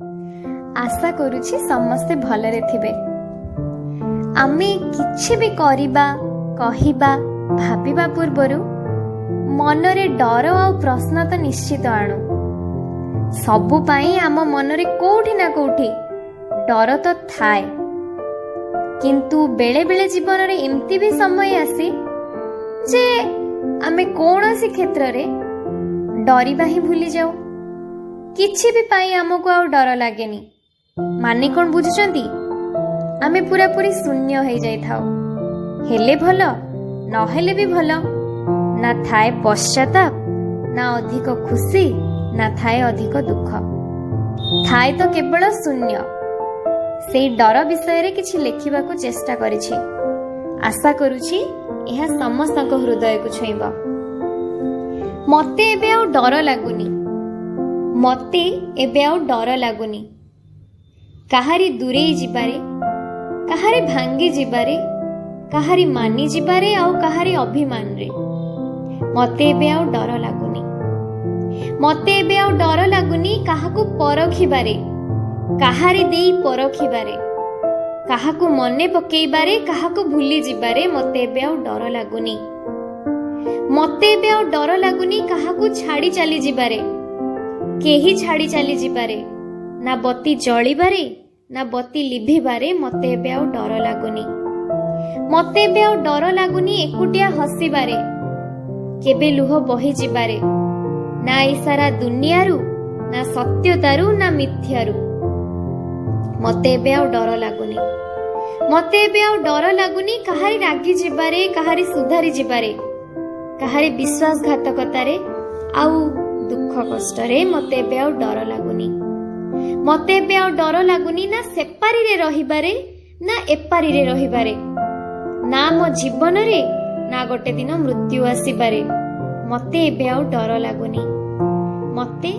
ଆଶା କରୁଛି ସମସ୍ତେ ଭଲରେ ଥିବେ। ଆମେ କିଛି ବି କରିବା, କହିବା, ଭାବିବା ପୂର୍ବରୁ ମନରେ ଡର ଆଉ ପ୍ରଶ୍ନ ତ ନିଶ୍ଚିତ ଆଣୁ। ସବୁ ପାଇଁ ଆମ ମନରେ କୋଉଠି ନା କୋଉଠି ଡର ତ ଥାଏ। କିନ୍ତୁ ବେଳେ ବେଳେ ଜୀବନରେ ଏମିତି ବି ସମୟ ଆସେ ଯେ ଆମେ କୌଣସି କ୍ଷେତ୍ରରେ ଡରିବା ହିଁ ଭୁଲି ଯାଉ। କିଛି ବି ପାଇଁ ଆମକୁ ଆଉ ଡର ଲାଗେନି। ମାନେ କଣ ବୁଝୁଛନ୍ତି? ଆମେ ପୁରାପୁରି ଶୂନ୍ୟ ହେଇଯାଇଥାଉ। ହେଲେ ଭଲ, ନହେଲେ ବି ଭଲ। ନା ଥାଏ ପଶ୍ଚାତାପ, ନା ଅଧିକ ଖୁସି, ନା ଥାଏ ଅଧିକ ଦୁଃଖ। ଥାଏ ତ କେବଳ ଶୂନ୍ୟ। ସେଇ ଡର ବିଷୟରେ କିଛି ଲେଖିବାକୁ ଚେଷ୍ଟା କରିଛି। ଆଶା କରୁଛି ଏହା ସମସ୍ତଙ୍କ ହୃଦୟକୁ ଛୁଇଁବ। ମତେ ଏବେ ଆଉ ଡର ଲାଗୁନି। ମତେ ଏବେ ଆଉ ଡର ଲାଗୁନି କାହାରି ଦୂରେଇ ଯିବାରେ, କାହାରି ଭାଙ୍ଗି ଯିବାରେ, କାହାରି ମାନି ଯିବାରେ ଆଉ କାହାରି ଅଭିମାନରେ। ମତେ ଏବେ ଆଉ ଡର ଲାଗୁନି। ମତେ ଏବେ ଆଉ ଡର ଲାଗୁନି କାହାକୁ ପରଖିବାରେ, କାହାରି ଦେଇ ପରଖିବାରେ, କାହାକୁ ମନେ ପକେଇବାରେ, କାହାକୁ ଭୁଲି ଯିବାରେ। ମତେ ଏବେ ଆଉ ଡର ଲାଗୁନି। ମତେ ଏବେ ଆଉ ଡର ଲାଗୁନି କାହାକୁ ଛାଡ଼ି ଚାଲି ଯିବାରେ, କେହି ଛାଡ଼ି ଚାଲି ଯିବାରେ, ନା ବତି ଜଳିବାରେ, ନା ବତି ଲିଭିବାରେ। ମତେ ଏବେ ଆଉ ଡର ଲାଗୁନି। ମତେ ଏବେ ଆଉ ଡର ଲାଗୁନି ଏକୁଟିଆ ହସିବାରେ, କେବେ ଲୁହ ବହି ଯିବାରେ, ନା ଏ ସାରା ଦୁନିଆରୁ, ନା ସତ୍ୟତାରୁ, ନା ମିଥ୍ୟାରୁ। ମତେ ଏବେ ଆଉ ଡର ଲାଗୁନି। ମତେ ଏବେ ଆଉ ଡର ଲାଗୁନି କାହାରି ରାଗି ଯିବାରେ, କାହାରି ସୁଧାରି ଯିବାରେ, କାହାରି ବିଶ୍ୱାସଘାତକତାରେ ଆଉ ଦୁଃଖ କଷ୍ଟରେ। ମତେ ଏବେ ଆଉ ଡର ଲାଗୁନି। ମତେ ଏବେ ଆଉ ଡର ଲାଗୁନି ନା ସେପାରିରେ ରହିବାରେ, ନା ଏପାରିରେ ରହିବାରେ, ନା ମୋ ଜୀବନରେ, ନା ଗୋଟେ ଦିନ ମୃତ୍ୟୁ ଆସିବାରେ। ମତେ ଏବେ ଆଉ ଡର ଲାଗୁନି। ମତେ